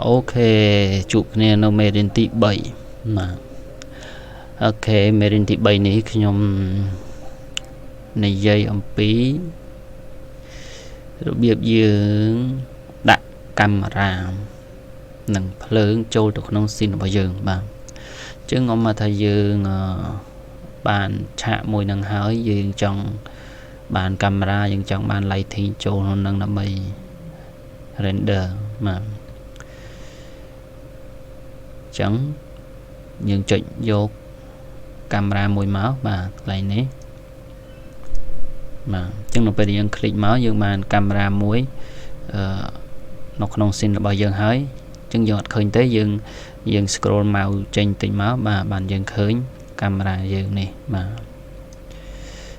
OK ជួបគ្នានៅមេរៀនទី3បាទ OK មេរៀនទី3នេះខ្ញុំនិយាយអំពីរបៀបយើងដាក់កាមេរ៉ានិងភ្លើងចូលទៅក្នុង scene របស់យើងបាទអញ្ចឹងអមថាយើងបានឆាកមួយនឹងហើយយើងចង់បានកាមេរ៉ាយើងចង់បាន lighting ចូលក្នុងនឹងដើម្បី render បាទអញ្ចឹងយើងចុចយកកាមេរ៉ាមួយមកបាទកន្លែងនេះបាទអញ្ចឹងនៅពេលដែលយើង click មកយើងបានកាមេរ៉ាមួយអឺនៅក្នុង scene របស់យើងហើយអញ្ចឹងយើងអត់ឃើញទេយើងយើង scroll មកចេញតិចមកបាទបានយើងឃើញកាមេរ៉ាយើងនេះបាទ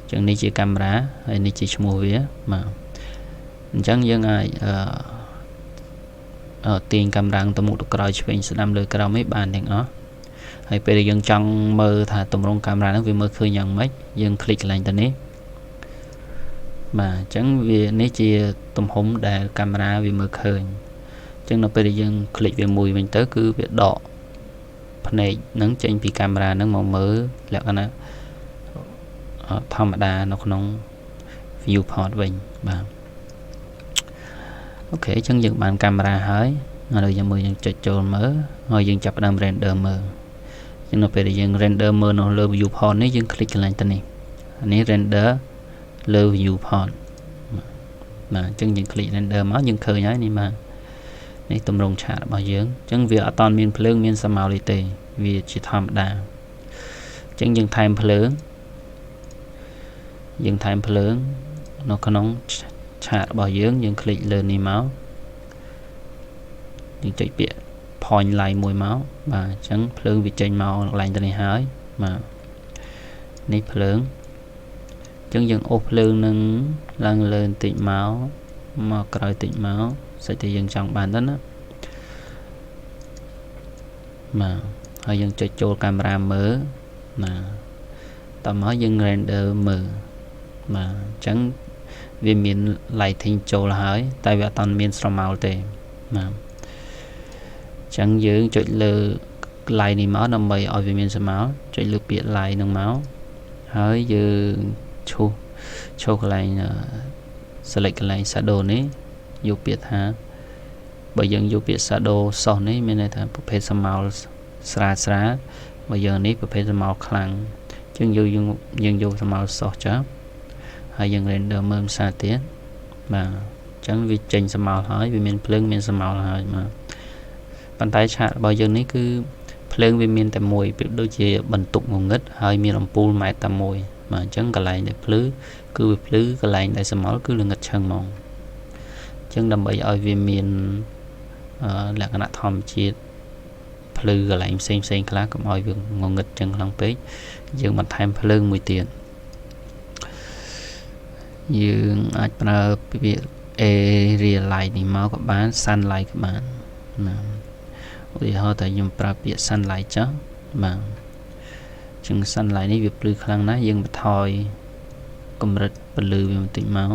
អញ្ចឹងនេះជាកាមេរ៉ាហើយនេះជាឈ្មោះវាបាទអញ្ចឹងយើងអាចអឺទាញកាមេរ៉ាទៅមុខទៅក្រោយឆ្វេងស្ដាំលើក្រោមនេះបានទាំងអស់ហើយពេលដែលយើងចង់មើលថាទម្រង់កាមេរ៉ាហ្នឹងវាមើលឃើញយ៉ាងម៉េចយើង click កន្លែងទៅនេះបាទអញ្ចឹងវានេះជាទំហំដែលកាមេរ៉ាវាមើលឃើញអញ្ចឹងនៅពេលដែលយើង click វាមួយវិញទៅគឺវាដកភ្នែកនឹងចេញពីកាមេរ៉ានឹងមកមើលលក្ខណៈធម្មតានៅក្នុង viewport វិញបាទ OK អញ្ចឹងយើងបានកាមេរ៉ាហើយឥឡូវយើងមើលយើងចុចចូលមើលហើយយើងចាប់ផ្ដើម render មើលអញ្ចឹងនៅពេលដែលយើង render មើលនៅលើ viewport នេះយើង click កន្លែងទៅនេះនេះ render លើ viewport បាទអញ្ចឹងយើង click render មកយើងឃើញហើយនេះបាទនេះទម្រង់ឆាករបស់យើងអញ្ចឹងវាអត់តមានភ្លើងមានស្រមោលទេវាជាធម្មតាអញ្ចឹងយើងថែមភ្លើងយើងថែមភ្លើងនៅក្នុងឆាករបស់យើងយើង click លើនេះមកយើងចុចពាក្យ point light មួយមកបាទអញ្ចឹងភ្លើងវាចេញមកកន្លែងទៅនេះហើយបាទនេះភ្លើងអញ្ចឹងយើងអូសភ្លើងនឹងឡើងលើបន្តិចមកមកក្រោយតិចមកសិតតែយើងចង់បានទៅណាបាទហើយយើងចុចចូលកាមេរ៉ាមើលបាទតមកយើង render មើលបាទអញ្ចឹងវាមាន lighting ចូលហើយតែវាអត់ទាន់មានស្រមោលទេបាទអញ្ចឹងយើងចុចលើ light នេះមកដើម្បីឲ្យវាមានស្រមោលចុចលើពាក្យ light នឹងមកហើយយើងឈូសឈូសកន្លែង select កន្លែង shadow នេះយកពាក្យថាបើយើងយកពាក្យ shadow soft នេះមានន័យថាប្រភេទស្រមោលស្រាលស្រាលបើយើងនេះប្រភេទស្រមោលខ្លាំងអញ្ចឹងយកយើងយើងយកស្រមោល soft ចាហើយយើង render មើលភាសាទៀតបាទអញ្ចឹងវាចេញស្រមោលហើយវាមានភ្លើងមានស្រមោលហើយបាទប៉ុន្តែឆាករបស់យើងនេះគឺភ្លើងវាមានតែមួយប្រៀបដូចជាបន្ទប់ងងឹតហើយមានអំពូលម៉ែត្រតែមួយបាទអញ្ចឹងកន្លែងដែលភ្លឺគឺវាភ្លឺកន្លែងដែលស្រមោលគឺល្ងឹតឆឹងហ្មងអញ្ចឹងដើម្បីឲ្យវាមានលក្ខណៈធម្មជាតិភ្លឺកន្លែងផ្សេងផ្សេងខ្លះកុំឲ្យវាងងឹតចឹងខ្លាំងពេកយើងបន្ថែមភ្លើងមួយទៀតយើងអាចប្រើពាក្យ area light នេះមកក៏បាន sunlight ក៏បានណាឧទាហរណ៍តែខ្ញុំប្រើពាក្យ sunlight ចុះបាទជាង sunlight នេះវាភ្លឺខ្លាំងណាស់យើងបន្ថយកម្រិតពន្លឺវាបន្តិចមក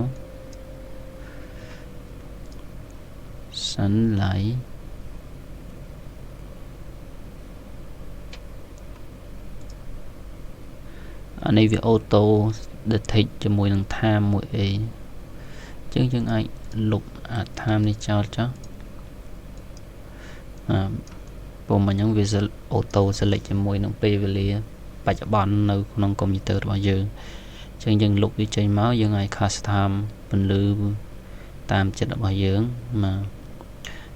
sunlight អានេះវា auto detect ជាមួយនឹង time មួយអីអញ្ចឹងយើងអាចលុបអា time នេះចោលចុះអាពុំអញ្ចឹងវា auto select ជាមួយនឹងពេលវេលាបច្ចុប្បន្ននៅក្នុងកុំព្យូទ័ររបស់យើងអញ្ចឹងយើងលុបវាចេញមកយើងអាច custom ពន្លឺតាមចិត្តរបស់យើងបាទ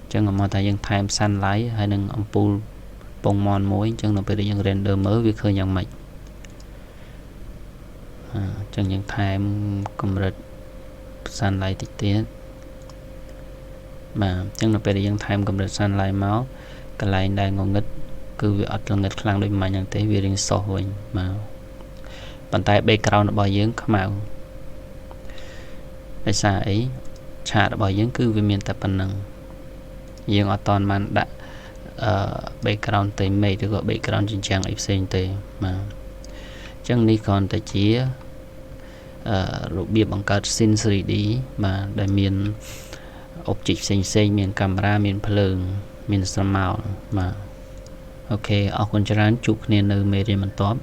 អញ្ចឹងមកថាយើងថែម sunlight ហើយនឹងអំពូលពងមន់មួយអញ្ចឹងនៅពេលដែលយើង render មើលវាឃើញយ៉ាងម៉េចអញ្ចឹងយើងថែមកម្រិត sunlight តិចទៀតបាទអញ្ចឹងនៅពេលដែលយើងថែមកម្រិត sunlight មកកន្លែងដែលងងឹតគឺវាអត់ងងឹតខ្លាំងដូចមិញហ្នឹងទេវារៀងសោះវិញបាទប៉ុន្តែ background របស់យើងខ្មៅដោយសារអីឆាករបស់យើងគឺវាមានតែប៉ុណ្្នឹងយើងអត់តន់បានដាក់អឺ background ទេមេឃឬក៏ background ជញ្ជាំងអីផ្សេងទេបាទអញ្ចឹងនេះគ្រាន់តែជាអឺរបៀបបង្កើត scene 3D បាទដែលមាន object ផ្សេងផ្សេងមានកាមេរ៉ាមានភ្លើង មានស្រមោលបាទ។ OK អរគុណច្រើនជួបគ្នានៅមេរៀនបន្ទាប់។